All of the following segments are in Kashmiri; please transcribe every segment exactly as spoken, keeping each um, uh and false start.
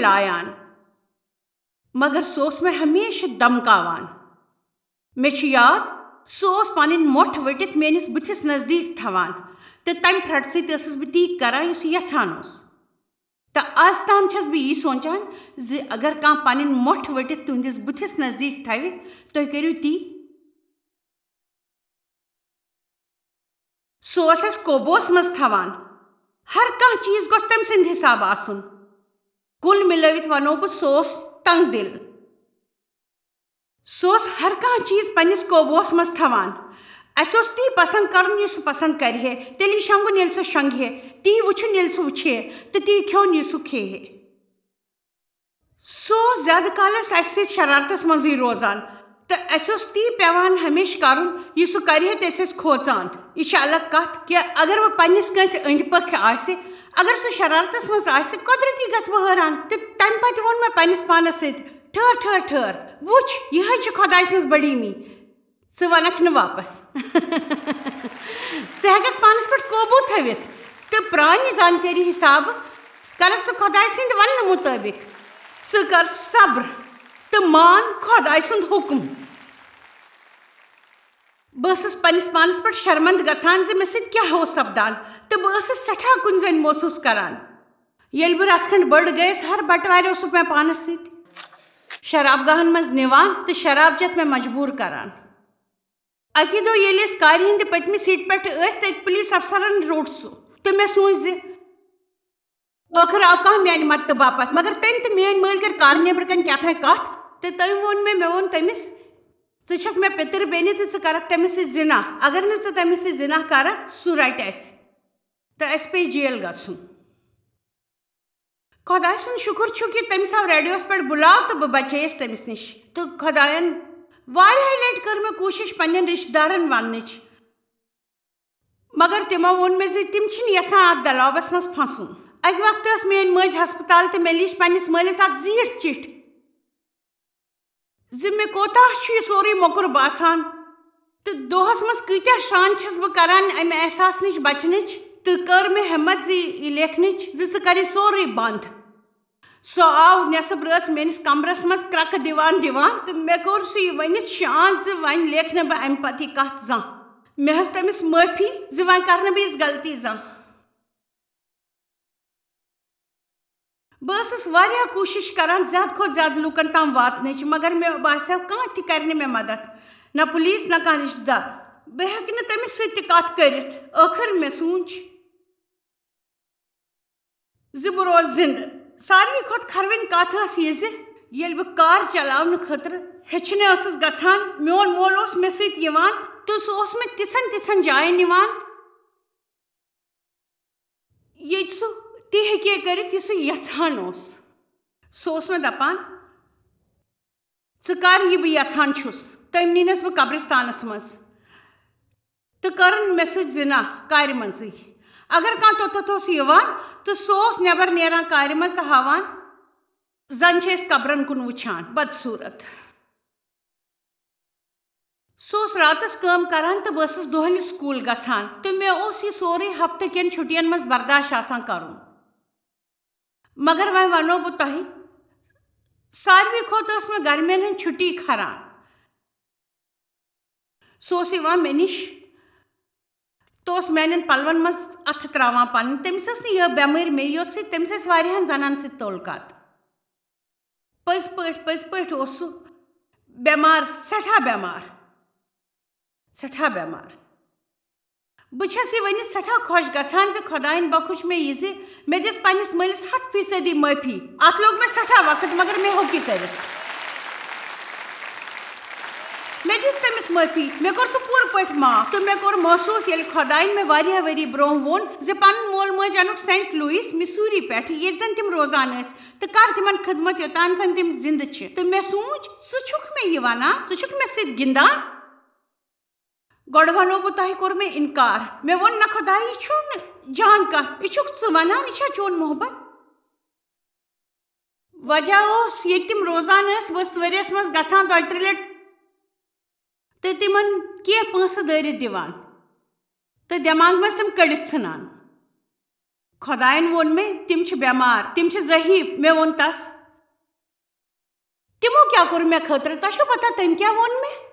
لایان، مگر سُہ اوس مےٚ ہمیشہِ دمکاوان۔ مےٚ چھُ یاد، سُہ اوس پنٕنۍ مۄٹھ ؤٹِتھ میٲنِس بٕتھِس نزدیٖک تھاوان تہٕ تمہِ پھرٹہٕ سۭتۍ ٲسٕس بہٕ تی کران یُس سُہ یژھان اوس۔ تہٕ از تام چھَس بہٕ یی سونٛچان زِ اگر کانٛہہ پنٕنۍ مۄٹھ ؤٹِتھ تُہنٛدِس بٕتھِس نزدیٖک تھاوِ، تُہۍ کٔرِو تی۔ سُہ اوس اَسہِ قوبوٗہس منٛز تھاوان۔ ہر کانٛہہ چیٖز گوٚژھ تٔمۍ سٕنٛدِ حسابہٕ آسُن۔ کُل مِلٲوِتھ وَنو بہٕ، سُہ اوس تنٛگ دِل۔ سُہ اوس ہر کانٛہہ چیٖز پننِس قوبوٗہس منٛز تھاوان۔ اَسہِ اوس تی پسنٛد کرُن یُس سُہ پسنٛد کرِ ہے۔ تیٚلی شۄنٛگُن ییٚلہِ سُہ شۄنٛگہِ ہے، تی وٕچھُن ییٚلہِ سُہ وٕچھِ ہے، تہٕ تی کھیوٚن یُس سُہ کھیٚیہِ ہے۔ سُہ اوس زیادٕ کالس اَسہِ سۭتۍ شرارتس منٛزٕے روزان، تہٕ اَسہِ اوس تی پٮ۪وان ہمیشہٕ کرُن یہِ سُہ کرِ ہے تہٕ أسۍ ٲسۍ کھوژان۔ یہِ چھِ الگ کتھ کہِ اگر وۄنۍ پننِس کٲنٛسہِ أنٛدۍ پٔکھۍ آسہِ، اگر سُہ شرارتس منٛز آسہِ، قۄدرتی گژھٕ بہٕ حٲران۔ تہٕ تمہِ پتہٕ ووٚن مےٚ پننِس پانس سۭتۍ، "ٹھٔہر، ٹھٔہر، ٹھٔہر، وٕچھ، یِہے چھِ خۄداے سٕنٛز بٔڑیٖمی۔" ژٕ ونکھ نہٕ واپس۔ ژٕ ہٮ۪ککھ پانس پٮ۪ٹھ قوبوٗ تھٲوِتھ تہٕ پرانہِ زانکٲری حسابہٕ کرکھ ژٕ خۄداے سٕنٛدِ وننہٕ مُطٲبق۔ ژٕ کر صبر تہٕ مان خۄداے سُنٛد حُکم۔ بہٕ ٲسٕس پننِس پانس پٮ۪ٹھ شرمندٕ گژھان زِ مےٚ سۭتۍ کیٛاہ اوس سپدان، تہٕ بہٕ ٲسٕس سٮ۪ٹھاہ کُنہِ زٔنۍ محسوٗس کران۔ ییٚلہِ بہٕ رژھ کھنٛڈ بٔڑ گٔیَس، ہر بٹوارِ اوسُکھ مےٚ پانس سۭتۍ شراب گاہن منٛز نِوان تہٕ شراب چٮ۪تھ مےٚ مجبوٗر کران۔ اَکی دۄہ ییٚلہِ أسۍ کارِ ہٕنٛدِ پٔتمہِ سیٖٹہِ پٮ۪ٹھ ٲسۍ، تَتہِ پُلیٖس افسرن روٚٹ سُہ تہٕ مےٚ سوٗنچ زِ ٲخٕر آو کانٛہہ میانہِ مدتہٕ باپتھ۔ مگر تٔمۍ تہٕ میٲنۍ مٲلۍ کٔر کارٕ نیبرٕ کنہِ کیٛاہ تام کتھ تہٕ تٔمۍ ووٚن مےٚ، مےٚ ووٚن تٔمِس، "ژٕ چھکھ مےٚ پِتٕر بیٚنہِ تہٕ ژٕ کرکھ تٔمِس سۭتۍ زِنا۔ اگر نہٕ ژٕ تٔمِس سۭتۍ زِنا کرکھ، سُہ رٹہِ اسہِ تہٕ اسہِ پیٚیہِ جیل گژھُن۔" خۄداے سُنٛد شُکُر چھُ کہِ تٔمِس آو ریڈیوس پٮ۪ٹھ بُلاو تہٕ بہٕ بچییَس تٔمِس نِش۔ تہٕ خۄدایَن واریاہہِ لٹہِ کٔر مےٚ کوٗشِش پننٮ۪ن رشتہٕ دارن وننٕچ، مگر تِمو ووٚن مےٚ زِ تِم چھِنہٕ یژھان اتھ دلابس منٛز پھسُن۔ اکہِ وقتہٕ ٲس میٲنۍ مٲج ہسپتال تہٕ مےٚ لیٖچھ پننِس مٲلِس اکھ زیٖٹھ چِٹھۍ زِ مےٚ کوتاہ چھُ یہِ سورُے موٚکُر باسان۔ تہٕ دۄہس منٛز کۭتیاہ شران چھَس بہٕ کران امہِ احساس نِش بچنٕچ، تہٕ کٔر مےٚ ہمت زِ یہِ لیکھنٕچ زِ ژٕ کر یہِ سورُے بند۔ سُہ آو نٮ۪صٕب رٲژ میٲنِس کمرس منٛز کرٛکہٕ دِوان دِوان، تہٕ مےٚ کوٚر سُہ یہِ ؤنِتھ شانت زِ وۄنۍ لیکھٕ نہٕ بہٕ امہِ پتہٕ یہِ کتھ زانٛہہ۔ مےٚ ہیٚژ تٔمِس معٲفی زِ وۄنۍ کرٕ نہٕ بہٕ یِژھ غلطی زانٛہہ۔ بہٕ ٲسٕس واریاہ کوٗشِش کران زیادٕ کھۄتہٕ زیادٕ لوٗکن تام واتنٕچ، مگر مےٚ باسیٚو کانٛہہ تہِ کرِ نہٕ مےٚ مدد، نہ پُلیٖس، نہ کانٛہہ رِشتہٕ دار۔ بہٕ ہیٚکہٕ نہٕ تٔمِس سۭتۍ تہِ کتھ کٔرِتھ۔ ٲخٕر مےٚ سوٗنٛچ زِ بہٕ روزٕ زِنٛدٕ۔ ساروٕے کھۄتہٕ کھروٕنۍ کتھ ٲس یہِ زِ ییٚلہِ بہٕ کار چلاونہٕ خٲطرٕ ہیٚچھنہِ ٲسٕس گژھان، میون مول اوس مےٚ سۭتۍ یِوان تہٕ سُہ اوس مےٚ تِژھن تِژھن جاین نِوان، ییٚتہِ سُہ تہِ ہیٚکہِ ہے کٔرِتھ، یہِ سُہ یژھان اوس۔ سُہ اوس مےٚ دپان، "ژٕ کر یہِ بہٕ یژھان چھُس۔" تٔمۍ نِنَس بہٕ قبرستانس منٛز تہٕ کٔرٕن مےٚ سۭتۍ زِنا کارِ منٛزٕے۔ اگر کانٛہہ توٚتتھ اوس یِوان تہٕ سُہ اوس نٮ۪بر نیران کارِ منٛز تہٕ ہاوان زن چھِ أسۍ قبرن کُن وٕچھان، بدصوٗرت۔ سُہ اوس راتس کٲم کران تہٕ بہٕ ٲسٕس دۄہلہِ سکوٗل گژھان، تہٕ مےٚ اوس یہِ سورُے ہفتہٕ کٮ۪ن چھُٹین منٛز برداش آسان کرُن۔ مگر وۄنۍ ونو بہٕ تۄہہِ، ساروٕے کھۄتہٕ ٲس مےٚ گرمین ہٕنٛز چھُٹی کھران۔ سُہ اوس یِوان مےٚ نِش تہٕ اوس میانٮ۪ن پلون منٛز اتھٕ تراوان پنٕنۍ۔ تٔمِس ٲس نہٕ یہِ بٮ۪مٲرۍ مےٚ یوت سۭتۍ، تٔمِس ٲسۍ واریاہن زنان سۭتۍ تعلقات۔ پٔزۍ پٲٹھۍ، پٔزۍ پٲٹھۍ اوس سُہ بٮ۪مار، سٮ۪ٹھاہ بٮ۪مار، سٮ۪ٹھاہ بٮ۪مار۔ بہٕ چھَس یہِ ؤنِتھ سٮ۪ٹھاہ خۄش گژھان زِ خۄدایَن بخش مےٚ یہِ زِ مےٚ دِژ پنٛنِس مٲلِس ہَتھ فیٖصدی معٲفی۔ اَتھ لوٚگ مےٚ سٮ۪ٹھاہ وقت، مگر مےٚ ہیوٚک یہِ کٔرِتھ۔ مےٚ دِژ تٔمِس معٲفی، مےٚ کوٚر سُہ پوٗرٕ پٲٹھۍ معاف تہٕ مےٚ کوٚر محسوٗس ییٚلہِ خۄدایَن مےٚ واریاہ ؤری برٛونٛہہ ووٚن زِ پَنُن مول موج اَنُکھ سینٹ لوئس، مسوری پٮ۪ٹھ، ییٚتہِ زَن تِم روزان ٲسۍ، تہٕ کَر تِمَن خدمت یوٚتام زَن تِم زِندٕ چھِ۔ تہٕ مےٚ سوٗنٛچ، "ژٕ چھُکھ مےٚ یہِ وَنان؟ ژٕ چھُکھ مےٚ سۭتۍ گِنٛدان؟" گۄڈٕ وَنو بہٕ تۄہہِ، کوٚر مےٚ اِنکار۔ مےٚ ووٚن، "نہ خۄدایا، یہِ چھُنہٕ جان کَتھ، یہِ چھُکھ ژٕ وَنان، یہِ چھا چون محبت؟" وجہ اوس، ییٚتہِ تِم روزان ٲسۍ، بہٕ ٲسٕس ؤریَس منٛز گژھان دۄیہِ ترٛےٚ لَٹہِ، تہٕ تِمَن کینٛہہ پونٛسہٕ دٲرِتھ دِوان تہٕ دٮ۪ماغ منٛز تِم کٔڑِتھ ژھٕنان۔ خۄدایَن ووٚن مےٚ، تِم چھِ بٮ۪مار، تِم چھِ ضعیف۔ مےٚ ووٚن تَس، تِمو کیٛاہ کوٚر مےٚ خٲطرٕ؟ تۄہہِ چھو پتہ تٔمۍ کیٛاہ ووٚن مےٚ؟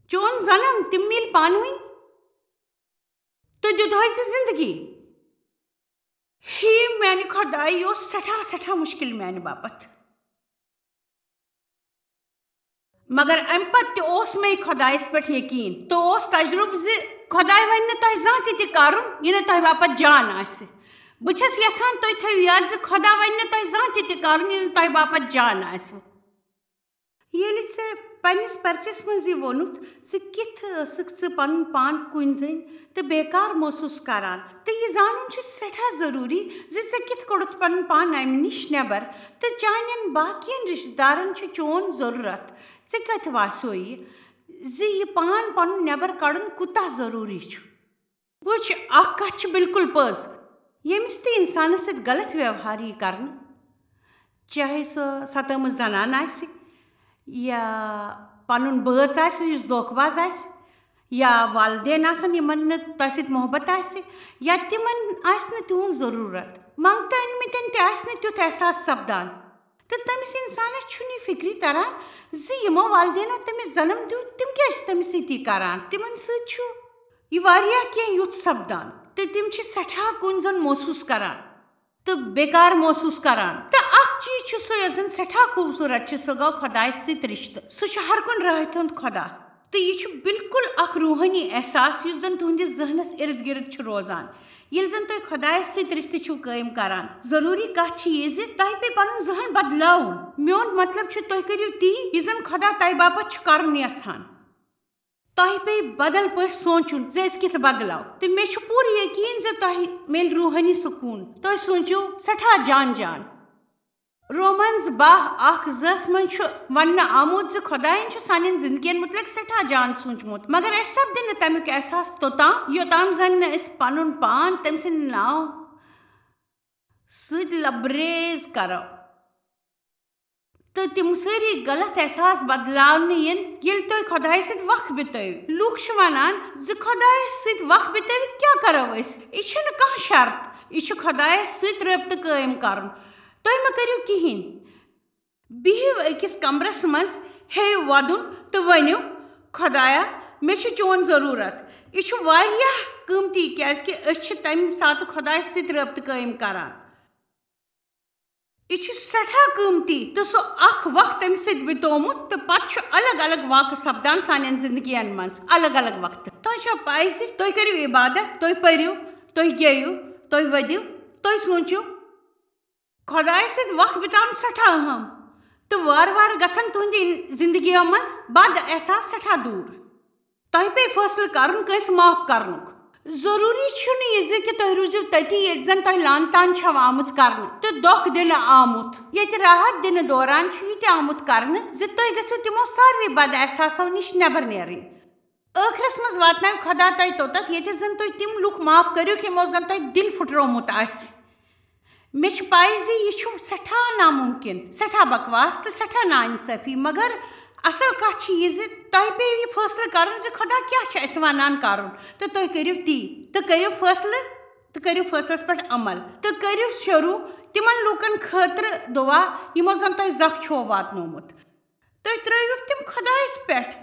چون ظلم، تِم میلۍ پانہٕ ؤنۍ تہٕ دیُت ہٲے ژےٚ زندگی۔ ہی میانہِ خۄدایہِ، یہِ اوس سٮ۪ٹھاہ، سٮ۪ٹھاہ مُشکِل میانہِ باپتھ۔ مگر اَمہِ پتہٕ تہِ اوس مےٚ خۄدایَس پٮ۪ٹھ یقیٖن تہٕ اوس تجرُبہٕ زِ خۄداے وَنہِ نہٕ تۄہہِ زانٛہہ تہِ تہِ کَرُن، یہِ نہٕ تۄہہِ باپتھ جان آسہِ۔ بہٕ چھَس یَژھان تُہۍ تھٲیِو یاد زِ خۄدا وَنہِ نہٕ تۄہہِ زانٛہہ تہِ تہِ کَرُن، یہِ نہٕ تۄہہِ باپتھ جان آسہِ۔ ییٚلہِ ژےٚ پننِس پرچس منٛز یہِ ووٚنُتھ زِ کِتھ ٲسٕکھ ژٕ پنُن پان کُنۍ زٔنۍ تہٕ بیکار محسوٗس کران، تہٕ یہِ زانُن چھُ سٮ۪ٹھاہ ضروٗری زِ ژےٚ کِتھ کوٚڑُتھ پنُن پان امہِ نِش نٮ۪بر، تہٕ چانٮ۪ن باقین رشتہٕ دارن چھُ چون ضروٗرت۔ ژےٚ کتہِ باسیو یہِ زِ یہِ پان پنُن نٮ۪بر کڑُن کوٗتاہ ضروٗری چھُ؟ وٕچھ، اکھ کتھ چھِ بالکل پٔز، ییٚمِس تہِ انسانس سۭتۍ غلط ویوہار یی کرنہٕ، چاہے سۄ ستٲمٕژ زنان آسہِ، یا پنُن بٲژ آسہِ یُس دھوکہٕ باز آسہِ، یا والدین آسن یِمن نہٕ تۄہہِ سۭتۍ محبت آسہِ، یا تِمن آسہِ نہٕ تِہُنٛد ضروٗرت، منٛگتہٕ أنمٕتٮ۪ن تہِ آسہِ نہٕ تیُتھ احساس سپدان۔ تہٕ تٔمِس انسانس چھُنہٕ یہِ فکرِ تران زِ یِمو والدینو تٔمِس جنم دیُت، تِم کیٛازِ چھِ تٔمِس سۭتۍ یہِ کران؟ تِمن سۭتۍ چھُ یہِ واریاہ کینٛہہ یُتھ سپدان، تہٕ تِم چھِ سٮ۪ٹھاہ کُنۍ زوٚن محسوٗس کران تہٕ بیکار محسوٗس کران۔ تہٕ اکھ چیٖز چھُ سُہ، یۄس زن سٮ۪ٹھاہ خوٗبصوٗرت چھِ، سُہ گوٚو خۄدایس سۭتۍ رشتہٕ۔ سُہ چھُ ہر کُنہِ رٲہتہِ ہُنٛد خۄدا۔ تہٕ یہِ چھُ بالکل اکھ روحٲنی احساس، یُس زن تُہنٛدِس ذہنس ارد گرد چھُ روزان۔ ییٚلہِ زن تُہۍ خۄدایس سۭتۍ رشتہٕ چھِو قٲیِم کران، ضروٗری کتھ چھِ یہِ زِ تۄہہِ پیٚیہِ پنُن ذہن بدلاوُن۔ میون مطلب چھُ، تُہۍ کٔرِو تی، یہِ زن خۄدا تۄہہِ باپتھ چھُ کرُن یژھان۔ تۄہہِ پیٚیہِ بدل پٲٹھۍ سونٛچُن زِ أسۍ کِتھ بدلاو۔ تہٕ مےٚ چھُ پوٗرٕ یقیٖن زِ تۄہہِ میلہِ روحٲنی سکوٗن۔ تُہۍ سونٛچِو سٮ۪ٹھاہ جان جان۔ رومنز باہ اکھ زٕ منٛز چھُ وننہٕ آمُت زِ خۄدایَن چھُ سانٮ۪ن زندگین مُتعلق سٮ۪ٹھاہ جان سوٗنٛچمُت، مگر اَسہِ سپدِ نہٕ تَمیُک احساس توٚتام، یوٚتام زن نہٕ أسۍ پنُن پان تٔمۍ سٕنٛدِ ناو سۭتۍ لبریز کرو۔ تہٕ تِم سٲری غلط احساس بدلاونہٕ یِن، ییٚلہِ تُہۍ خۄدایَس سۭتۍ وقت بِتٲوِو۔ لوٗکھ چھِ وَنان زِ خۄدایَس سۭتۍ وقت بِتٲوِتھ کیٛاہ کَرو أسۍ؟ یہِ چھُنہٕ کانٛہہ شرط، یہِ چھُ خۄدایَس سۭتۍ رٲبطہٕ قٲیِم کَرُن۔ تُہۍ مہٕ کٔرِو کِہیٖنۍ۔ بِہِو أکِس کمرَس منٛز، ہیٚیِو وَدُن تہٕ ؤنِو، "خۄدایا، مےٚ چھُ چون ضروٗرت۔" یہِ چھُ واریاہ قۭمتی، کیٛازِکہِ أسۍ چھِ تَمہِ ساتہٕ خۄدایَس سۭتۍ رٲبطہٕ قٲیِم کَران۔ یہِ چھُ سٮ۪ٹھاہ قۭمتی تہٕ سُہ اکھ وقت تٔمِس سۭتۍ بِتومُت، تہٕ پتہٕ چھُ الگ الگ واقعہٕ سپدان سانٮ۪ن زندگین منٛز الگ الگ وقتہٕ۔ تۄہہِ چھو پَے زِ تُہۍ کٔرِو عبادت، تُہۍ پٔرِو، تُہۍ گیٚیِو، تُہۍ ؤدِو، تُہۍ سوٗنٛچِو۔ خۄدایَس سۭتۍ وقت بِتاوُن سٮ۪ٹھاہ اہم، تہٕ وارٕ وارٕ گژھن تُہنٛدِ زندگی منٛز بد احساس سٮ۪ٹھاہ دوٗر۔ تۄہہِ پیٚیہِ فٲصلہٕ کرُن کٲنٛسہِ معاف کرنُک۔ ضروٗری چھُنہٕ یہِ زِ کہِ تُہۍ روٗزِو تٔتی ییٚتہِ زن تۄہہِ لان تان چھَو آمٕژ کرنہٕ تہٕ دۄکھ دِنہٕ آمُت۔ ییٚتہِ راحت دِنہٕ دوران چھُ یہِ تہِ آمُت کرنہٕ زِ تُہۍ گٔژھِو تِمو ساروٕے بد احساسو نِش نٮ۪بر نیرٕنۍ۔ ٲخرس منٛز واتناوِ خۄدا تۄہہِ توٚتتھ، ییٚتہِ زن تُہۍ تِم لُکھ معاف کٔرِو، یِمو زن تۄہہِ دِل پھُٹرومُت آسہِ۔ مےٚ چھِ پَے زِ یہِ چھُ سٮ۪ٹھاہ نامُمکِن، سٮ۪ٹھاہ بکواس تہٕ سٮ۪ٹھاہ نااِنصٲفی، مگر اصل کتھ چھِ یہِ زِ تۄہہِ پیٚیہِ یہِ فٲصلہٕ کرُن زِ خۄدا کیٛاہ چھُ اَسہِ ونان کرُن، تہٕ تُہۍ کٔرِو تی، تہٕ کٔرِو فٲصلہٕ، تہٕ کٔرِو فٲصلس پٮ۪ٹھ عمل، تہٕ کٔرِو شروٗع تِمن لوٗکن خٲطرٕ دُعا، یِمو زن تۄہہِ زکھ چھُو واتنومُت۔ تُہۍ ترٲیوُکھ تِم خۄدایَس پٮ۪ٹھ۔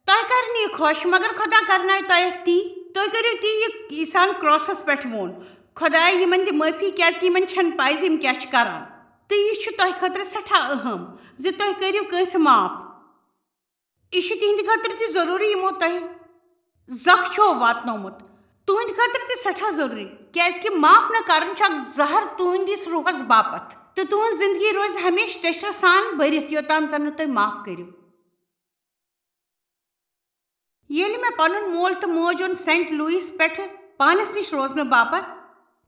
تۄہہِ کَرِ نہٕ یہِ خۄش، مگر خۄدا کَرنایہِ تۄہہِ تی۔ تُہۍ کٔرِو تی، یہِ ییٖژہَن کرٛاسَس پٮ۪ٹھ ووٚن۔ خۄدایا، یِمَن دِ معٲفی، کیٛازِکہِ یِمَن چھَنہٕ پَے زِ یِم کیٛاہ چھِ کَران۔ تہٕ یہِ چھُ تۄہہِ خٲطرٕ سٮ۪ٹھاہ اہم زِ تُہۍ کٔرِو کٲنٛسہِ معاف۔ یہِ چھُ تِہِنٛدِ خٲطرٕ تہِ ضروٗری، یِمو تۄہہِ زکھ چھُو واتنومُت۔ تُہٕنٛدِ خٲطرٕ تہِ سٮ۪ٹھاہ ضروٗری، کیٛازِکہِ معاف نہٕ کَرُن چھُ اکھ زہر تُہٕنٛدِس روحَس باپتھ، تہٕ تُہٕنٛز زِندگی روزِ ہمیشہٕ ٹیٚچھرٕ سان بٔرِتھ، یوٚتام زَن نہٕ تُہۍ معاف کٔرِو۔ ییٚلہِ مےٚ پنُن مول تہٕ موج اوٚن سینٹ لوئس پٮ۪ٹھٕ پانس نِش روزنہٕ باپتھ،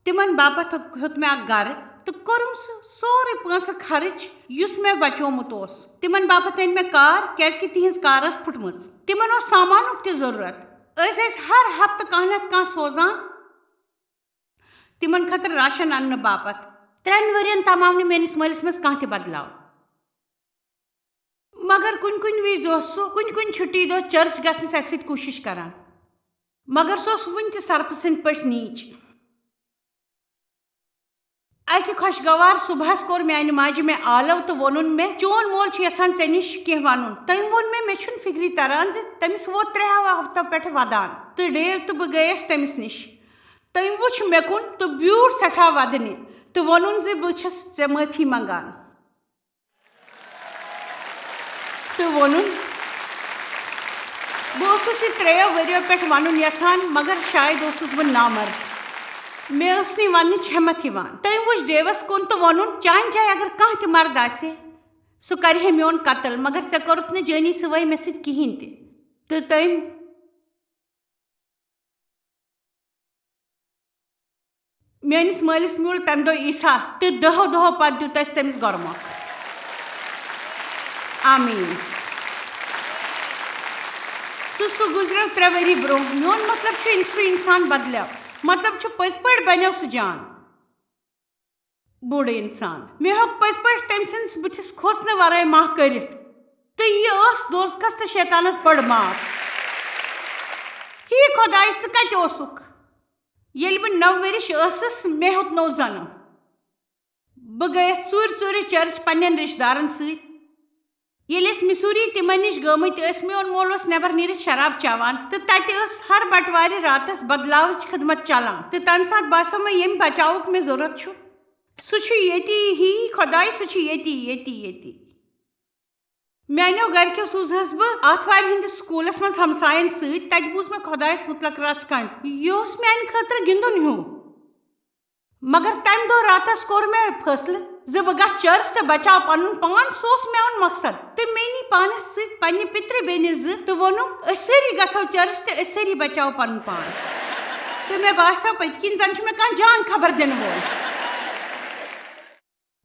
تِمن باپتھ ہیوٚت مےٚ اکھ گرٕ تہٕ کوٚرُم سُہ سورُے پونٛسہٕ خرٕچ، یُس مےٚ بچومُت اوس۔ تِمن باپتھ أنۍ مےٚ کار، کیازِ کہِ تِہنٛز کار ٲس پھُٹمٕژ۔ تِمن اوس سامانُک تہِ ضروٗرت۔ أسۍ ٲسۍ ہر ہفتہٕ کانٛہہ نتہٕ کانٛہہ سوزان تِمن خٲطرٕ راشن اننہٕ باپتھ۔ ترٛٮ۪ن ؤرین تام آو نہٕ میٲنِس مٲلِس منٛز کانٛہہ تہِ بدلاو۔ مگر کُنہِ کُنہِ وِزِ اوس سُہ کُنہِ کُنہِ چھُٹی دۄہ چرچ گژھنٕچ اَسہِ سۭتۍ کوٗشِش کران۔ مگر سُہ اوس وُنہِ تہِ سرپہٕ سٕنٛدۍ پٲٹھۍ نیٖچ۔ اَکہِ خۄشگوار صُبحس کوٚر میانہِ ماجہِ مےٚ آلو تہٕ ووٚنُن مےٚ، "چون مول چھُ یژھان ژےٚ نِش کینٛہہ وَنُن۔" تٔمۍ ووٚن مےٚ، "مےٚ چھُنہٕ فِکری تران زِ تٔمِس ووت ترٛےٚ ہفتو پٮ۪ٹھٕ وَدان۔" تہٕ ڈیو تہٕ بہٕ گٔیَس تٔمِس نِش۔ تٔمۍ وُچھ مےٚ کُن تہٕ بیوٗٹھ سٮ۪ٹھاہ وَدنہِ تہٕ ووٚنُن زِ، "بہٕ چھَس ژےٚ معٲفی منٛگان۔" تہٕ ووٚنُن، "بہٕ اوسُس یہِ ترٛیٚیو ؤرِیو پٮ۪ٹھ وَنُن یَژھان، مگر شاید اوسُس بہٕ نامرد۔ مےٚ ٲس نہٕ یہِ وَننٕچ ہٮ۪مَتھ یِوان۔" تٔمۍ وُچھ ڈیوَس کُن تہٕ ووٚنُن، "چانہِ جایہِ اگر کانٛہہ تہِ مرد آسہِ، سُہ کَرِہے میون قتل، مگر ژےٚ کوٚرُتھ نہٕ جٲنی سوٲے مےٚ سۭتۍ کِہیٖنۍ تہِ۔" تہٕ تٔمۍ میٲنِس مٲلِس میوٗل تَمہِ دۄہ عیسیٰ، تہٕ دَہو دۄہو پتہٕ دیُت اَسہِ تٔمِس گۄرمُکھ۔ آمیٖن۔ تہٕ سُہ گُزریو ترٛےٚ ؤری برونٛہہ۔ میون مطلب چھُ، اِن-، سُہ اِنسان بدلیو۔ مطلب چھُ، پٔزۍ پٲٹھۍ بنیو سُہ جان۔ بوٚڑ اِنسان۔ مےٚ ہیوٚک پٔزۍ پٲٹھۍ تٔمۍ سٕنٛدِس بٕتھِس کھوژنہٕ ورٲے ماہ کٔرِتھ۔ تہٕ یہِ ٲس دوزخس تہٕ شیطانس بٔڑ مار۔ ہے خۄداے، ژٕ کتہِ اوسُکھ؟ ییٚلہِ بہٕ نَو ؤرِش ٲسٕس، مےٚ ہیوٚت نوٚو جنم۔ بہٕ گٔیَس ژوٗرِ ژوٗرِ چرچ پننٮ۪ن رشتہٕ دارن سۭتۍ۔ ییٚلہِ أسۍ مسوری تِمن نِش گٔمٕتۍ ٲسۍ، میون مول اوس نٮ۪بر نیٖرِتھ شراب چٮ۪وان، تہٕ تتہِ ٲس ہر بٹوارِ راتس بدلاوٕچ خدمت چلان، تہٕ تمہِ ساتہٕ باسیو مےٚ، ییٚمہِ بچاوُک مےٚ ضروٗرت چھُ، سُہ چھُ ییٚتی، ہی خۄداے، سُہ چھُ ییٚتی، ییٚتی، ییٚتی۔ میانیو گرِکیو سوٗزہس بہٕ آتھوارِ ہٕنٛدِس سکوٗلس منٛز ہمساین سۭتۍ۔ تتہِ بوٗز مےٚ خۄدایس مُتلق رژھ کھنٛڈ۔ یہِ اوس میانہِ خٲطرٕ گِنٛدُن ہیوٗ۔ مگر تمہِ دۄہ راتس کوٚر مےٚ فٲصلہٕ زِ بہٕ گژھٕ چرچ تہٕ بچاو پنُن پان۔ سُہ اوس میون مقصد۔ تہٕ مےٚ نی پانس سۭتۍ پننہِ پِترِ بیٚنہِ زٕ تہٕ ووٚنُم، "أسۍ سٲری گژھو چرچ تہٕ أسۍ سٲری بچاو پنُن پان۔" تہٕ مےٚ باسیو، پٔتۍ کِنۍ زن چھُ مےٚ کانٛہہ جان خبر دِنہٕ وول۔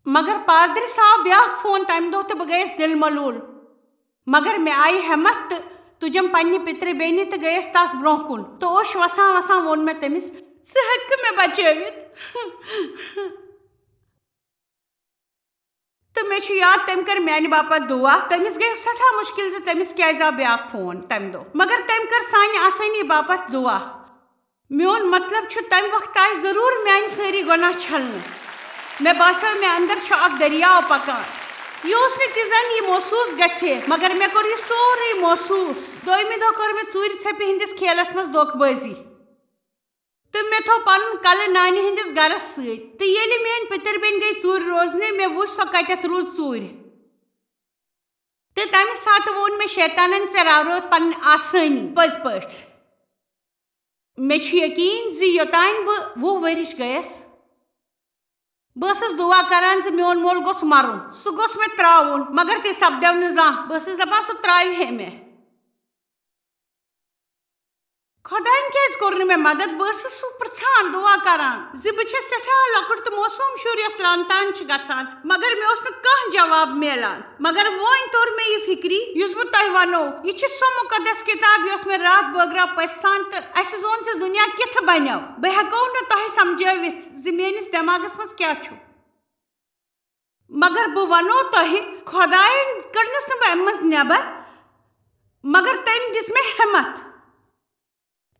مگر پادرِس آو بیٛاکھ فون تَمہِ دۄہ تہٕ بہٕ گٔیَس دِل ملوٗل۔ مگر مےٚ آیہِ ہٮ۪متھ تہٕ تُجم پننہِ پِترِ بیٚنہِ تہٕ گٔیَس تَس برٛونٛہہ کُن۔ تہٕ اوٚش وَسان وَسان ووٚن مےٚ تٔمِس، "ژٕ ہیٚککھٕ مےٚ بچٲوِتھ؟" تہٕ مےٚ چھُ یاد، تٔمۍ کٔر میانہِ باپتھ دُعا۔ تٔمِس گٔیو سٮ۪ٹھاہ مُشکِل زِ تٔمِس کیازِ آو بیٛاکھ فون تَمہِ دۄہ، مگر تٔمۍ کٔر سانہِ آسٲنی باپتھ دُعا۔ میون مطلب چھُ، تَمہِ وقتہٕ آیہِ ضروٗر میانہِ سٲری گۄناہ چھلنہٕ۔ مےٚ باسیو، مےٚ اندر چھُ اکھ دٔریاو پکان۔ یہِ اوس نہٕ تہِ زن یہِ محسوٗس گژھِ ہے، مگر مےٚ کوٚر یہِ سورُے محسوٗس۔ دوٚیمہِ دۄہ کٔر مےٚ ژوٗرِ ژھیٚپہِ ہٕنٛدِس کھیلس منٛز دھوکہٕ بٲزی۔ تہٕ مےٚ تھوٚو پنُن کلہٕ نانہِ ہٕنٛدِس گرس سۭتۍ۔ تہٕ ییٚلہِ میٲنۍ پِتٕر بیٚنہِ گٔیہِ ژوٗرِ روزنہِ، مےٚ وُچھ سۄ کتٮ۪تھ روٗز ژوٗرِ۔ تہٕ تمہِ ساتہٕ ووٚن مےٚ شیطانن، "ژےٚ راورووُتھ پنٕنۍ آسٲنی پٔزۍ پٲٹھۍ۔" مےٚ چھُ یقیٖن زِ یوٚتانۍ بہٕ وُہ ؤرِش گٔیَس، بہٕ ٲسٕس دُعا کران زِ میون مول گوٚژھ مرُن، سُہ گوٚژھ مےٚ ترٛاوُن، مگر تہِ سپدیو نہٕ زانٛہہ۔ بہٕ ٲسٕس دپان، سُہ ترٛاوِ ہے مےٚ۔ خۄدایَن کیٛازِ کوٚر نہٕ مےٚ مدد؟ بہٕ ٲسٕس سُہ پرٛژھان، دُعا کران زِ بہٕ چھَس سٮ۪ٹھاہ لۄکُٹ تہٕ معصوٗم شُر یۄس لانتان چھِ گژھان، مگر مےٚ اوس نہٕ کانٛہہ جواب میلان۔ مگر وۄنۍ توٚر مےٚ یہِ فِکری، یُس بہٕ تۄہہِ وَنو، یہِ چھِ سۄ مُقدس کِتاب، یۄس مےٚ راتھ بٲگراو پٔژھِ سان، تہٕ اَسہِ زون زِ دُنیا کِتھٕ بَنیو۔ بہٕ ہٮ۪کو نہٕ تۄہہِ سمجھٲوِتھ زِ میٛٲنِس دٮ۪ماغَس منٛز کیٛاہ چھُ۔ مگر بہٕ وَنو تۄہہِ، خۄدایَن کٔڈنَس نہٕ بہٕ اَمہِ منٛز نٮ۪بر، مگر تٔمۍ دِژ مےٚ ہٮ۪مَتھ۔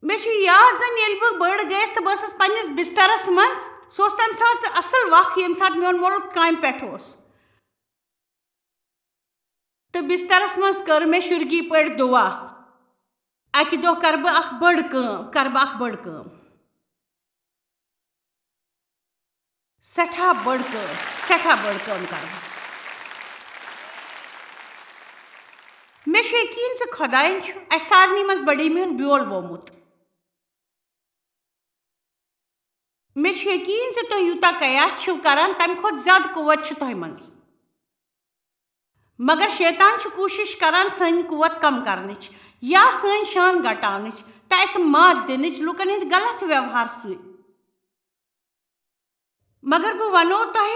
مےٚ چھُ یاد زن ییٚلہِ بہٕ بٔڑ گٔیَس تہٕ بہٕ ٲسٕس پننِس بسترس منٛز، سُہ اوس تمہِ ساتہٕ اصل وق، ییٚمہِ ساتہٕ میون مول کامہِ پٮ۪ٹھ اوس۔ تہٕ بسترس منٛز کٔر مےٚ شُرگی پٲٹھۍ دُعا، "اکہِ دۄہ کرٕ بہٕ اکھ بٔڑ کٲم، کرٕ بہٕ اکھ بٔڑ کٲم۔" سٮ۪ٹھاہ بٔڑ کٲم، سٮ۪ٹھاہ بٔڑ کٲم کرٕ بہٕ۔ مےٚ چھُ یقیٖن زِ خۄدایَن چھُ اَسہِ سارنٕے منٛز بٔڑٲیی ہُنٛد بیول وومُت۔ مےٚ چھُ یقیٖن زِ تُہۍ یوٗتاہ قیاس چھِو کران، تَمہِ کھۄتہٕ زیادٕ قوت چھُ تۄہہِ منٛز۔ مگر شیطان چھُ کوٗشِش کران سٲنۍ قوت کم کرنٕچ یا سٲنۍ شان گھٹاونٕچ تہٕ اَسہِ مات دِنٕچ لوٗکن ہٕنٛدِ غلط ویوہار سۭتۍ۔ مگر بہٕ وَنو تۄہہِ،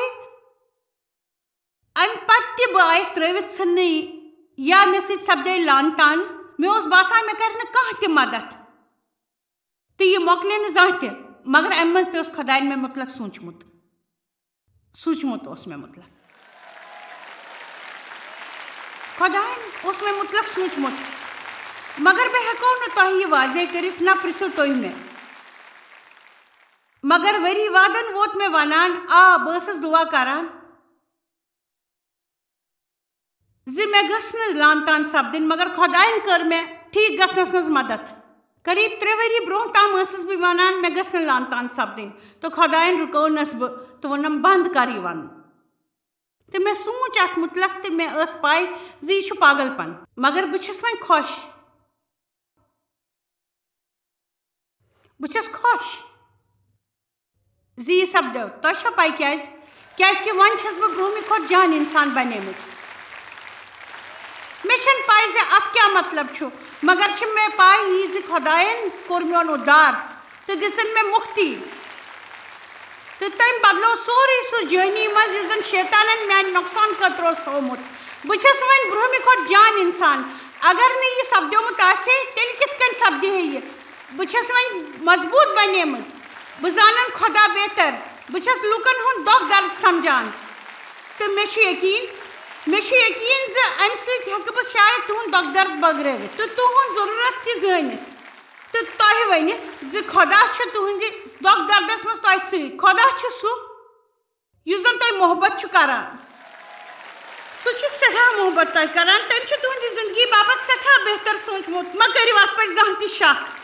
اَمہِ پتہٕ تہِ بہٕ آیَس ترٛٲوِتھ ژھٕننہٕ یا مےٚ سۭتۍ سپدے لان تان، مےٚ اوس باسان مےٚ کرِ نہٕ کانٛہہ تہِ مدد۔ تہٕ یہِ مۄکلے نہٕ زانٛہہ تہِ، مگر اَمہِ منٛز تہِ اوس خۄدایَن مےٚ مُتلق سوٗنٛچمُت۔ سوٗنٛچمُت اوس مےٚ مُتلق۔ خۄدایَن اوس مےٚ مُتلق سوٗنٛچمُت۔ مگر بہٕ ہٮ۪کو نہٕ تۄہہِ یہِ واضح کٔرِتھ، نہ پرٛژھِو تُہۍ مےٚ۔ مگر ؤری وادن ووت مےٚ ونان، آ، بہٕ ٲسٕس دُعا کران زِ مےٚ گٔژھ نہٕ لان تان سپدٕنۍ، مگر خۄدایَن کٔر مےٚ ٹھیٖک گژھنَس منٛز مدد۔ قریب ترٛےٚ ؤری برٛونٛہہ تام ٲسٕس بہٕ ونان، مےٚ گٔژھ نہٕ لان تان سپدٕنۍ، تہٕ خۄدایَن رُکٲونَس بہٕ تہٕ ووٚنُم، بنٛد کر یہِ ونُن۔ تہٕ مےٚ سوٗنٛچ اَتھ مُتلق، تہٕ مےٚ ٲس پَے زِ یہِ چھُ پاگل پن، مگر بہٕ چھَس وۄنۍ خۄش۔ بہٕ چھَس خۄش زِ یہِ سپدیو۔ تۄہہِ چھا پَے کیٛازِ؟ کیٛازِ کہِ وۄنۍ چھَس بہٕ برٛونٛہمہِ کھۄتہٕ جان اِنسان بَنیمٕژ۔ مےٚ چھَنہٕ پَے زِ اَتھ کیٛاہ مطلب چھُ، مگر چھِ مےٚ پَے یی زِ خۄدایَن کوٚر میون اُدھار تہٕ دِژٕن مےٚ مُکتی۔ تہٕ تٔمۍ بدلوو سورُے سُہ جٲنی منٛز، یُس زَن شیطانَن میانہِ نۄقصان خٲطرٕ اوس تھوومُت۔ بہٕ چھَس وۄنۍ برٛونٛہمہِ کھۄتہٕ جان اِنسان۔ اگر نہٕ یہِ سپدیومُت آسہِ ہے، تیٚلہِ کِتھ کٔنۍ سپدِ ہے یہِ؟ بہٕ چھَس وۄنۍ مضبوٗط بنیمٕژ۔ بہٕ زانَن خۄدا بہتر۔ بہٕ چھَس لوٗکَن ہُنٛد دۄکھ درد سمجھان۔ تہٕ مےٚ چھُ یقیٖن، مےٚ چھُ یقیٖن زِ اَمہِ سۭتۍ ہٮ۪کہٕ بہٕ شاید تُہُنٛد دۄکھ درد بٲگرٲوِتھ تہٕ تُہُنٛد ضروٗرت تہِ زٲنِتھ۔ تہٕ تۄہہِ ؤنِتھ زِ خۄدا چھُ تُہٕنٛدِ دۄکھ دردس منٛز تۄہہِ سۭتۍ۔ خۄدا چھُ سُہ، یُس زن تۄہہِ محبت چھُ کران۔ سُہ چھُ سٮ۪ٹھاہ محبت تۄہہِ کران۔ تٔمۍ چھُ تُہٕنٛدِ زندگی باپتھ سٮ۪ٹھاہ بہتر سوٗنٛچمُت۔ مہ کٔرِو اتھ پٮ۪ٹھ زانٛہہ تہِ شک۔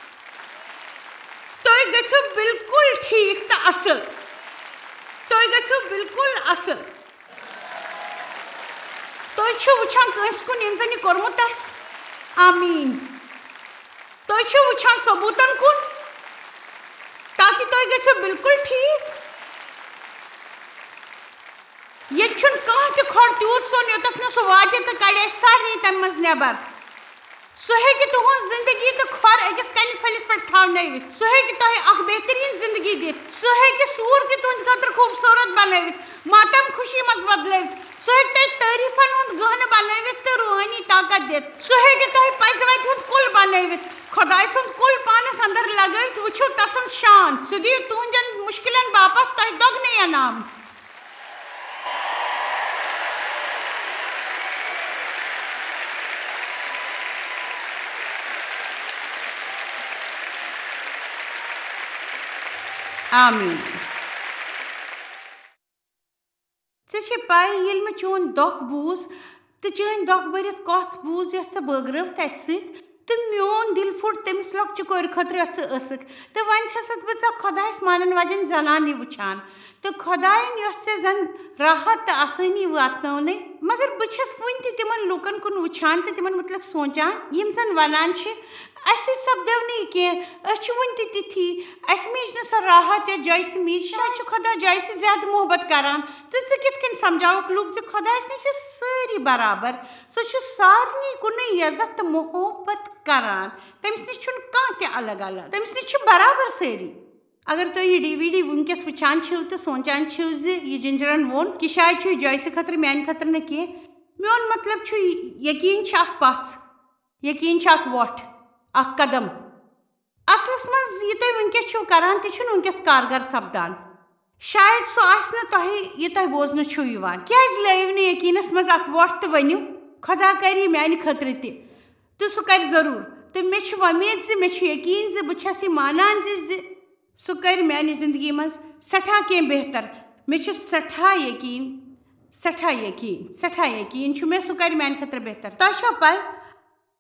تُہۍ گٔژھِو بالکل ٹھیٖک تہٕ اصل۔ تُہۍ گٔژھِو بالکل اصل۔ تُہۍ چھِو وٕچھان کٲنٛسہِ کُن، ییٚمۍ زَن یہِ کوٚرمُت آسہِ؟ آمیٖن۔ تُہۍ چھِو وٕچھان ثبوٗتن کُن، تاکہِ تُہۍ گٔژھِو بالکل ٹھیٖک۔ ییٚتہِ چھُنہٕ کانٛہہ تہِ کھۄڈ تیوٗت سوٚن، یوٚتَتھ نہٕ سُہ واتہِ تہٕ کَڑِ اَسہِ سارنٕے تَمہِ منٛز نٮ۪بر۔ سُہ ہیٚکہِ تُہٕنٛز زِندگی تہٕ کھۄر أکِس کَنہِ پھٔلِس پٮ۪ٹھ تھاونٲوِتھ۔ سُہ ہیٚکہِ تۄہہِ اکھ بہتریٖن زِندگی دِتھ۔ سُہ ہیٚکہِ سوٗر تہِ تُہٕنٛدِ خٲطرٕ خوٗبصوٗرت بنٲوِتھ، ماتم خوشی منٛز بدلٲوِتھ۔ سُہ ہیٚکہِ تۄہہِ تعریٖفن ہُنٛد گہنہٕ بنٲوِتھ تہٕ روحٲنی طاقت دِتھ۔ سُہ ہیٚکہِ تۄہہِ پزِ وتہِ ہُنٛد کُل بنٲوِتھ۔ خۄدایہِ سُنٛد کُل پانس اندر لگٲوِتھ وٕچھِو تسٕنٛز شان۔ سُہ دِیہِ تُہنٛدٮ۪ن مُشکلن باپتھ تۄہہِ دۄگنہٕ انعام۔ آمیٖن۔ ژےٚ چھے پَے، ییٚلہِ مےٚ چون دۄکھ بوٗز تہٕ چٲنۍ دۄکھ بٔرِتھ کَتھ بوٗز، یۄس ژےٚ بٲگرٲوٕتھ اَسہِ سۭتۍ، تہٕ میون دِل پھُٹ تٔمِس لۄکچہِ کورِ خٲطرٕ، یۄس ژٕ ٲسٕکھ۔ تہٕ وۄنۍ چھَسَتھ بہٕ ژےٚ خۄدایَس مانَن واجٮ۪ن زنانہِ وٕچھان، تہٕ خۄدایَن، یۄس ژےٚ زَن راحت تہٕ آسٲنی واتنٲونَے۔ مگر بہٕ چھَس وٕنہِ تہِ تِمَن لوٗکَن کُن وٕچھان تہٕ تِمَن مُتعلِق سونٛچان، یِم زَن وَنان چھِ، اَسہِ سپدیو نہٕ یہِ کینٛہہ، أسۍ چھِ وٕنہِ تہِ تِتھی، اَسہِ میج نہٕ سۄ راحت یا جایسہِ میج۔ شاید چھُ خۄدا جایسہِ زیادٕ محبت کران۔ تہٕ ژٕ کِتھ کٔنۍ سمجھاوکھ لوٗکھ زِ خۄدایَس نِش چھِ سٲری برابر؟ سُہ چھُ سارنٕے کُنُے عزت تہٕ محبت کران۔ تٔمِس نِش چھُنہٕ کانٛہہ تہِ الگ الگ، تٔمِس نِش چھِ برابر سٲری۔ اگر تُہۍ یہِ ڈی وی ڈی وٕنکیٚس وٕچھان چھِو تہٕ سونٛچان چھِو زِ یہِ جِنجرَن ووٚن کہِ شاید چھُ یہِ جایسہِ خٲطرٕ میٛانہِ خٲطرٕ نہٕ کینٛہہ، میون مطلب چھُ، یقیٖن چھِ اکھ پَژھ۔ یقیٖن چھِ اکھ وۄٹھ، اکھ قدم۔ اصلس منٛز یہِ تُہۍ وٕنکیٚس چھِو کران، تہِ چھُنہٕ وٕنکیٚس کارگر سپدان۔ شاید سُہ آسہِ نہٕ تۄہہِ، یہِ تۄہہِ بوزنہٕ چھُو یِوان۔ کیٛازِ لٲیِو نہٕ یقیٖنس منٛز اکھ وۄٹھ تہٕ ؤنِو، "خۄدا کرِ یہِ میانہِ خٲطرٕ تہِ"؟ تہٕ سُہ کرِ ضروٗر۔ تہٕ مےٚ چھِ وۄمید زِ، مےٚ چھُ یقیٖن زِ بہٕ چھَس یہِ مانان زِ، زِ سُہ کرِ میانہِ زندگی منٛز سٮ۪ٹھاہ کینٛہہ بہتر۔ مےٚ چھُ سٮ۪ٹھاہ یقیٖن، سٮ۪ٹھاہ یقیٖن، سٮ۪ٹھاہ یقیٖن چھُ مےٚ، سُہ کرِ میانہِ خٲطرٕ بہتر۔ تۄہہِ چھا پَے،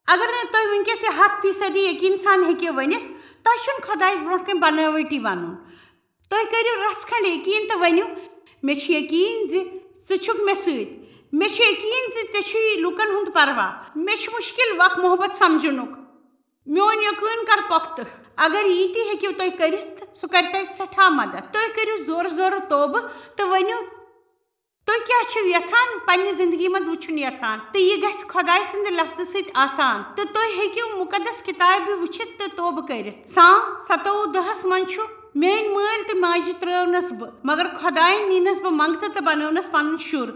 اگر نہٕ تُہۍ وٕنکیٚس یہِ ہَتھ فیٖصدی یقیٖن سان ہیٚکِو ؤنِتھ، تۄہہِ چھُنہٕ خۄدایَس برونٛٹھ کَنہِ بنٲوٹی وَنُن۔ تُہۍ کٔرِو رَژھ کھنٛڈ یقیٖن تہٕ ؤنِو، "مےٚ چھُ یقیٖن زِ ژٕ چھُکھ مےٚ سۭتۍ۔ مےٚ چھُ یقیٖن زِ ژےٚ چھُے لُکَن ہُنٛد پرواہ۔ مےٚ چھُ مُشکِل وقت محبت سمجھُنُک۔ میون یقیٖن کر پۄختہٕ۔" اگر یہِ تہِ ہیٚکِو تُہۍ کٔرِتھ، تہٕ سُہ کَرِ تۄہہِ سٮ۪ٹھاہ مدد۔ تُہۍ کٔرِو زورٕ زورٕ توبہٕ تہٕ ؤنِو، تُہۍ کیٛاہ چھِو یژھان پننہِ زندگی منٛز وٕچھُن یژھان؟ تہٕ یہِ گژھِ خۄداے سٕنٛدِ لفظہٕ سۭتۍ آسان۔ تہٕ تُہۍ ہیٚکِو مُقدس کِتابہِ وٕچھِتھ تہٕ توبہٕ کٔرِتھ۔ سام ستووُہ دَہَس منٛز چھُ، "میٲنۍ مٲلۍ تہٕ ماجہِ ترٲونَس بہٕ، مگر خۄدایَن نِینَس بہٕ منٛگتہٕ تہٕ بنٲونَس پنُن شُر۔"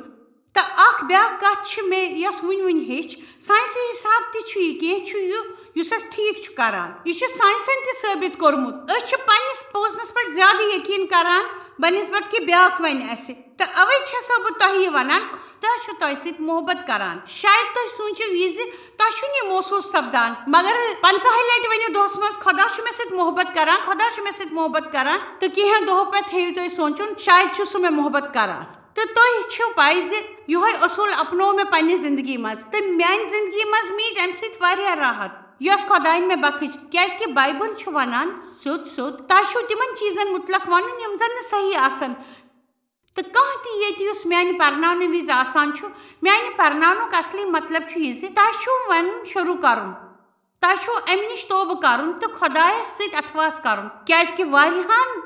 تہٕ اکھ بیٛاکھ کتھ چھِ مےٚ، یۄس وٕنہِ وٕنہِ ہیٚچھ، ساینسی حساب تہِ چھُ یہِ، کینٛہہ چھُ یہِ، یُس اَسہِ ٹھیٖک چھُ کران۔ یہِ چھُ ساینسن تہِ ثٲبت کوٚرمُت۔ أسۍ چھِ پننِس پوزنس پٮ۪ٹھ زیادٕ یقین کران بنسبت کہِ بیٛاکھ ونہِ اَسہِ۔ تہٕ اوے چھسو بہٕ تۄہہِ یہِ ونان، خۄدا چھُ تۄہہِ سۭتۍ محبت کران۔ شاید تُہۍ سوٗنٛچِو یہِ زِ تۄہہِ چھُنہٕ یہِ محسوٗس سپدان، مگر پنٛژاہہِ لٹہِ ؤنِو دۄہس منٛز، "خۄدا چھُ مےٚ سۭتۍ محبت کران، خۄدا چھُ مےٚ سۭتۍ محبت کران"، تہٕ کینٛہہ دۄہو پتہٕ تھٲیِو تُہۍ سونٛچُن، "شاید چھُ سُہ مےٚ محبت کران۔" تہٕ تۄہہِ چھُو پَے زِ یِہوٚے اصوٗل اپنوو مےٚ پننہِ زندگی منٛز، تہٕ میانہِ زندگی منٛز میٖج اَمہِ سۭتۍ واریاہ راحت، یۄس خۄدایَن مےٚ بخٕش، کیازِ کہِ بایبل چھُ وَنان سیوٚد سیوٚد، "تۄہہِ چھُو تِمن چیٖزن مُتلق وَنُن، یِم زَن نہٕ صحیح آسَن۔" تہٕ کانٛہہ تہِ ییٚتہِ یُس میانہِ پرناونہٕ وِزِ آسان چھُ، میانہِ پرناونُک اصلی مطلب چھُ یہِ زِ تۄہہِ چھُو وَنُن شروٗع کرُن، تۄہہِ چھُو اَمہِ نِش توبہٕ کرُن تہٕ خۄدایَس سۭتۍ اتھواس کرُن، کیازِ کہِ واریاہن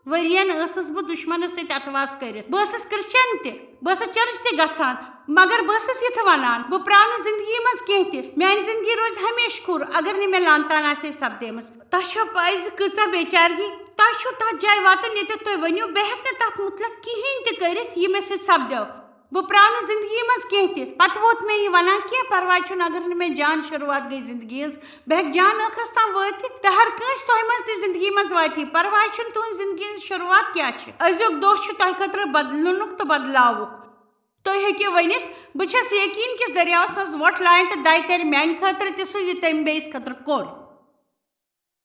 ؤرین ٲسٕس بہٕ دُشمنس سۭتۍ اتھواس کٔرِتھ۔ بہٕ ٲسٕس کرسچن تہِ، بہٕ ٲسٕس چرچ تہِ گژھان، مگر بہٕ ٲسٕس یِتھٕ ونان، "بہٕ پراو نہٕ زندگی منٛز کینٛہہ تہِ، میانہِ زندگی روزِ ہمیشہٕ کھُر، اگر نہٕ مےٚ لعنتان آسہِ ہے سپدیمٕژ۔" تۄہہِ چھو پَے زِ کۭژاہ بے چارگی؟ تۄہہِ چھُو تَتھ جایہِ واتُن، ییٚتٮ۪تھ تُہۍ ؤنِو، "بہٕ ہٮ۪کہٕ نہٕ تَتھ مُتلق کِہیٖنۍ تہِ کٔرِتھ، یہِ مےٚ سۭتۍ سپدیو۔ بہٕ پراو نہٕ زندگی منٛز کینٛہہ تہِ۔" پتہٕ ووت مےٚ یہِ ونان، "کینٛہہ پرواے چھُنہٕ، اگر نہٕ مےٚ جان شروٗعات گٔے زندگی ہٕنٛز، بہٕ ہٮ۪کہٕ جان ٲخرس تام وٲتِتھ، تہٕ ہر کٲنٛسہِ تۄہہِ منٛز تہِ زندگی منٛز واتی۔ پرواے چھُنہٕ، تُہٕنٛز زندگی ہٕنٛز شروٗعات کیٛاہ چھِ۔ أزیُک دۄہ چھُ تۄہہِ خٲطرٕ بدلُنُک تہٕ بدلاوُک۔" تُہۍ ہیٚکِو ؤنِتھ، "بہٕ چھَس یقیٖن کِس دٔریاوَس منٛز وۄٹھ لایان تہٕ دَے کَرِ میٛانہِ خٲطرٕ تہِ سُہ، یہِ تٔمۍ بیٚیِس خٲطرٕ کوٚر۔"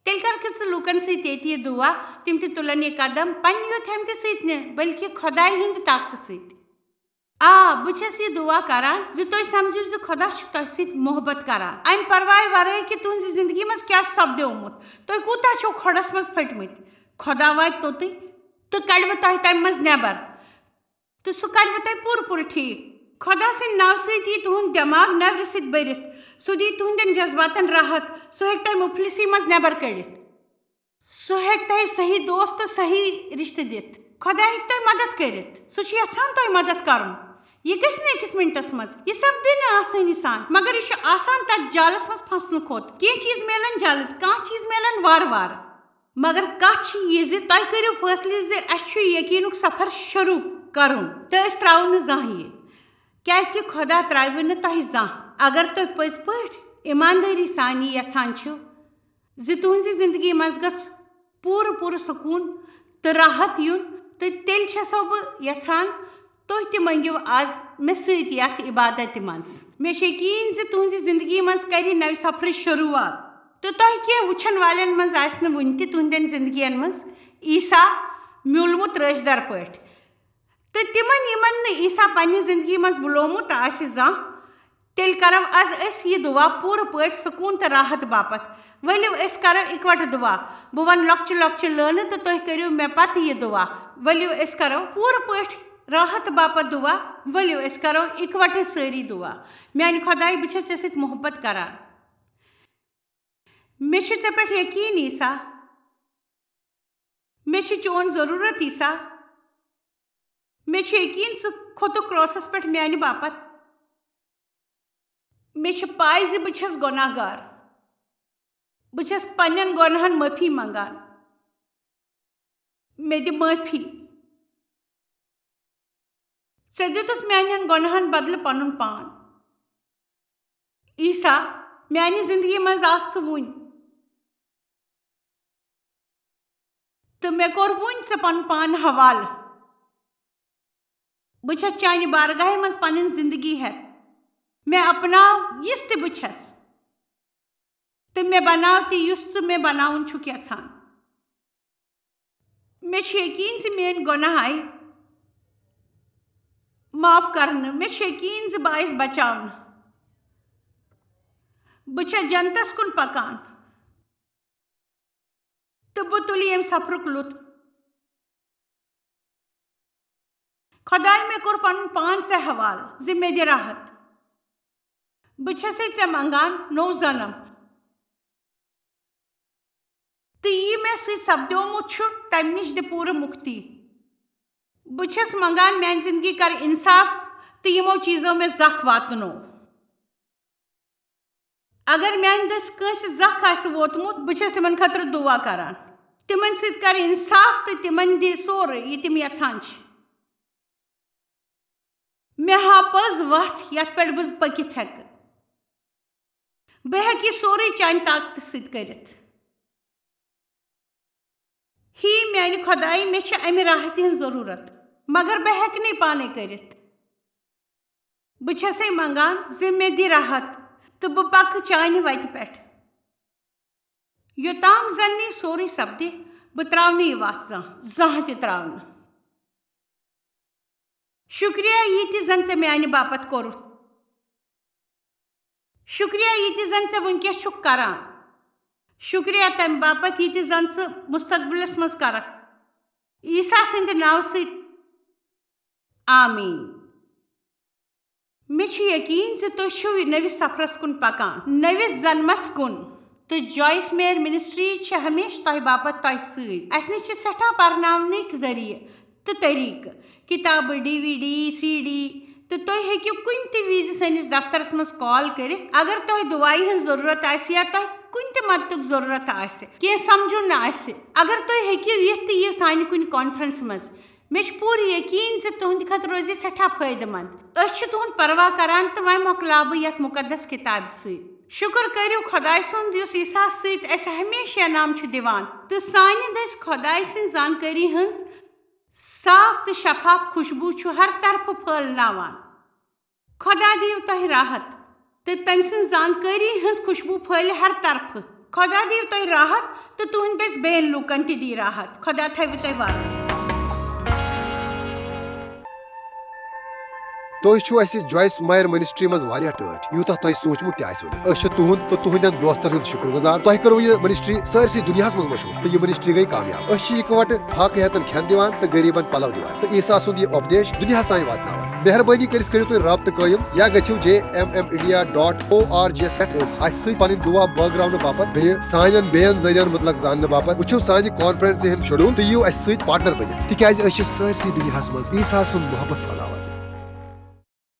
تیٚلہِ کَر کھٔژ لوٗکَن سۭتۍ ییٚتہِ یہِ دُعا، تِم تہِ تُلَن یہِ قدم، پنٛنہِ یوت ہٮ۪متہِ سۭتۍ نہٕ، بلکہِ خۄدایہِ ہِنٛدِ طاقتہٕ سۭتۍ۔ آ، بہٕ چھَس یہِ دُعا کَران زِ تُہۍ سَمجِو زِ خۄدا چھُ تۄہہِ سۭتۍ محبت کَران، اَمہِ پَرواے وَرٲے کہِ تُہٕنٛزِ زِندگی منٛز کیٛاہ سَپدیومُت، تُہۍ کوٗتاہ چھِو کھۄڈَس منٛز پھٔٹمٕتۍ، خۄدا واتہِ توٚتُے تہٕ کَڑِوٕ تۄہہِ تَمہِ منٛز نٮ۪بَر۔ تہٕ سُہ کَرِوٕ تۄہہِ پوٗرٕ پوٗرٕ ٹھیٖک۔ خۄدا سٕنٛدِ ناوٕ سۭتۍ یی تُہُنٛد دٮ۪ماغ نٮ۪برٕ سۭتۍ بٔرِتھ۔ سُہ دِیہِ تُہٕنٛدٮ۪ن جذباتَن راحت۔ سُہ ہیٚکہِ تۄہہِ مُفلِسی منٛز نٮ۪بر کٔڑِتھ۔ سُہ ہیٚکہِ تۄہہِ صحیح دوست تہٕ صحیح رِشتہٕ دِتھ۔ خۄدا ہیٚکہِ تۄہہِ مدد کٔرِتھ۔ سُہ چھُ یَژھان تۄہہِ مدد کَرُن۔ یہِ گژھِ نہٕ أکِس مِنٹَس منٛز۔ یہِ سپدِ نہٕ آسٲنی سان، مگر یہِ چھُ آسان تَتھ جالَس منٛز پھَسنہٕ کھۄتہٕ۔ کینٛہہ چیٖز میلَن جلد، کانٛہہ چیٖز میلَن وارٕ وارٕ۔ مگر کتھ چھِ یہِ زِ تۄہہِ کٔرِو فٲصلہٕ زِ اَسہِ چھُ یقیٖنُک سفر شروٗع کرُن تہٕ أسۍ ترٛاوو نہٕ زانٛہہ یہِ۔ کیازِ کہِ خۄدا ترٛاوِ نہٕ تۄہہِ زانٛہہ۔ اگر تُہۍ پٔزۍ پٲٹھۍ ایٖماندٲری سان یہِ یژھان چھِو زِ تُہنٛزِ زندگی منٛز گژھِ پوٗرٕ پوٗرٕ سکوٗن تہٕ راحت یُن، تہٕ تیٚلہِ چھسو بہٕ یژھان تُہۍ تہِ مٔنٛگِو آز مےٚ سۭتۍ یَتھ عبادتہِ منٛز۔ مےٚ چھُ یقیٖن زِ تُہنٛزِ زندگی منٛز کرِ نوِ سفرٕچ شروٗعات۔ تہٕ تۄہہِ کینٛہہ وٕچھن والٮ۪ن منٛز آسہِ نہٕ وُنہِ تہِ تُہنٛدٮ۪ن زندگین منٛز عیسیٰ میوٗلمُت رٲچھدر پٲٹھۍ۔ تہٕ تِمن، یِمن نہٕ عیسیٰ پننہِ زندگی منٛز بُلومُت آسہِ زانٛہہ، تیٚلہِ کرو از أسۍ یہِ دُعا پوٗرٕ پٲٹھۍ سکوٗن تہٕ راحت باپتھ۔ ؤلِو أسۍ کرو اِکوٹہٕ دُعا۔ بہٕ ونہٕ لۄکچہِ لۄکچہِ لٲنہٕ تہٕ تُہۍ کٔرِو مےٚ پتہٕ یہِ دُعا۔ ؤلِو أسۍ کرو پوٗرٕ پٲٹھۍ راحت باپتھ دُعا۔ ؤلِو أسۍ کرو اِکوٹہٕ سٲری دُعا۔ میانہِ خۄدایہِ، بہٕ چھَس ژےٚ سۭتۍ محبت کران۔ مےٚ چھُ ژےٚ پٮ۪ٹھ یقیٖن، عیسیٰ۔ مےٚ چھُ چون ضروٗرت، عیسیٰ۔ مےٚ چھُ یقیٖن ژٕ کھوٚتُکھ کراسس پٮ۪ٹھ میانہِ باپتھ۔ مےٚ چھِ پاے زِ بہٕ چھَس گۄناہ گار۔ بہٕ چھَس پننٮ۪ن گۄناہن معٲفی منگان۔ مےٚ دِ معٲفی۔ ژےٚ دِتُتھ میانٮ۪ن گۄناہن بدلہٕ پنُن پان۔ عیسیٰ، میانہِ زندگی منٛز آکھ ژٕ وُنۍ۔ تہٕ مےٚ کوٚر وُنۍ ژےٚ پنُن پان حوالہٕ۔ بہٕ چھَس چانہِ بارگاہہِ منٛز پنٕنۍ زندگی ہٮ۪تھ۔ مےٚ اپناو یِژھ تہِ بہٕ چھَس۔ تہٕ مےٚ بناو تہِ یُس ژٕ مےٚ بناوُن چھُکھ یژھان۔ مےٚ چھُ یقیٖن زِ میٲنۍ گۄناہ آیہِ معاف کرنہٕ۔ مےٚ چھُ یقیٖن زِ بہٕ آیس بچاونہٕ۔ بہٕ چھَس جنتس کُن پکان۔ تہٕ بہٕ تُلہٕ ییٚمہِ سفرُک لطف۔ خۄداے، مےٚ کوٚر پنُن پان ژےٚ حوالہٕ زِ مےٚ دِ راحت۔ بہٕ چھَسے ژےٚ منگان نوٚو جنم۔ تہٕ یہِ مےٚ سۭتۍ سپدیومُت چھُ، تَمہِ نِش دِ پوٗرٕ مُکتی۔ بہٕ چھَس منگان، میانہِ زندگی کر انصاف تہٕ یِمو چیٖزو مےٚ زکھ واتنو۔ اگر میانہِ دٔسۍ کٲنٛسہِ زکھ آسہِ ووتمُت، بہٕ چھَس تِمن خٲطرٕ دُعا کران۔ تِمن سۭتۍ کر انصاف تہٕ تِمن دِ سورُے یہِ تِم یژھان چھِ۔ مےٚ ہاو پٔز وَتھ یَتھ پٮ۪ٹھ بہٕ پٔکِتھ ہٮ۪کہٕ۔ بہٕ ہٮ۪کہٕ یہِ سورُے چانہِ طاقتہٕ سۭتۍ کٔرِتھ۔ ہے میانہِ خۄدایہِ، مےٚ چھِ امہِ راحتہِ ہٕنٛز ضروٗرت، مگر بہٕ ہٮ۪کہٕ نہٕ یہِ پانے کٔرِتھ۔ بہٕ چھسے منگان زِ مےٚ دِ راحت تہٕ بہٕ پکہٕ چانہِ وتہِ پٮ۪ٹھ۔ یوٚتام زن نہٕ یہِ سورُے سپدِ، بہٕ تراوٕ نہٕ یہِ وتھ زانٛہہ، زانٛہہ تہِ تراوٕ نہٕ۔ شُکریہ، یہِ تہِ زن ژےٚ میانہِ باپتھ کوٚرُتھ۔ شُکریہ، یہِ تہِ زن ژےٚ وٕنکیٚس چھُکھ کران۔ شُکریہ تمہِ باپتھ، یہِ تہِ زن ژٕ مستقبلس منٛز کرکھ۔ عیسیٰ سٕنٛدِ ناوٕ سۭتۍ، آمین۔ مےٚ چھُ یقین زِ تُہۍ چھِو نٔوِس سفرس کُن پکان، نٔوِس زنمس کُن۔ تہٕ جوائس میر منسٹری چھِ ہمیشہٕ تۄہہِ باپتھ تۄہہِ سۭتۍ۔ اسہِ نِش چھِ سٮ۪ٹھاہ پرناونٕکۍ ذٔریعہٕ تہٕ طریقہٕ، کتابہٕ، D V D, C D, تہٕ تُہۍ ہیٚکِو کُنہِ تہِ وِزِ سٲنِس دفترس منٛز کال کٔرِتھ۔ اگر تۄہہِ دُعایہِ ہٕنٛز ضروٗرت آسہِ یا تۄہہِ کُنہِ تہِ مدتُک ضروٗرت آسہِ، کینٛہہ سمجھُن نہٕ آسہِ، اگر تُہۍ ہیٚکِو یِتھ تہٕ یہِ سانہِ کُنہِ کانفرنس منٛز، مےٚ چھُ پوٗرٕ یقین زِ تُہنٛدِ خٲطرٕ روزِ یہِ سٮ۪ٹھاہ فٲیدٕ مند۔ أسۍ چھِ تُہُنٛد پرواہ کران تہٕ وۄنۍ مۄکلاو بہٕ یتھ مُقدس کِتابہِ سۭتۍ۔ شُکر کٔرِو خۄداے سُنٛد، یُس عیسیٰ سۭتۍ اسہِ ہمیشہٕ انعام چھُ دِوان تہٕ سانہِ دٔسۍ خۄداے سٕنٛز زانکٲری ہٕنٛز صاف تہٕ شفاف خوشبو چھُ ہر طرفہٕ پھٲلناوان۔ خۄدا دِیِو تۄہہِ راحت تہٕ تٔمۍ سٕنٛز زانکٲری ہٕنٛز خوشبو پھٲلہِ ہر طرفہٕ۔ خۄدا دِیِو تۄہہِ راحت تہٕ تُہنٛدِ دٔسۍ بیٚین لوٗکن تہِ دی راحت۔ خۄدا تھٲوِو تۄہہِ وارٕ۔ تُہۍ چھِو اَسہِ جوائس مایر منسٹری منٛز واریاہ ٹٲٹھۍ، یوٗتاہ تۄہہِ سوٗنٛچمُت تہِ آسِوٕ نہٕ۔ أسۍ چھِ تُہُنٛد تہٕ تُہٕنٛدٮ۪ن دوستن ہُنٛد شُکر گُزار۔ تۄہہِ کٔروٕ یہِ منسٹری سٲرسٕے دُنیاہَس منٛز مشہوٗر تہٕ یہِ منسٹری گٔے کامیاب۔ أسۍ چھِ یِکہٕ وٹہٕ فاقہٕ ہیتن کھٮ۪ن دِوان تہٕ غریٖبن پلو دِوان تہٕ عیسیٰ سُنٛد یہِ اُپدیش دُنیاہَس تام واتناوان۔ مہربٲنی کٔرِتھ کٔرِو تُہۍ رابطہٕ قٲیِم یا گٔژھِو J M M India dot O R G یَس پٮ۪ٹھ أسۍ، اَسہِ سۭتۍ پنٕنۍ دُعا بٲگراونہٕ باپتھ، بیٚیہِ سانٮ۪ن بیٚین ذٔریعن مُتعلق زاننہٕ باپتھ۔ وٕچھِو سانہِ کانفرنسہِ ہُنٛد شیڈول تہٕ یِیِو اَسہِ سۭتۍ پارٹنر بٔنِتھ، تِکیازِ أسۍ چھِ سٲرسٕے دُنیاہَس منٛز عیسیٰ سُنٛد محبت پھٔہلاوان۔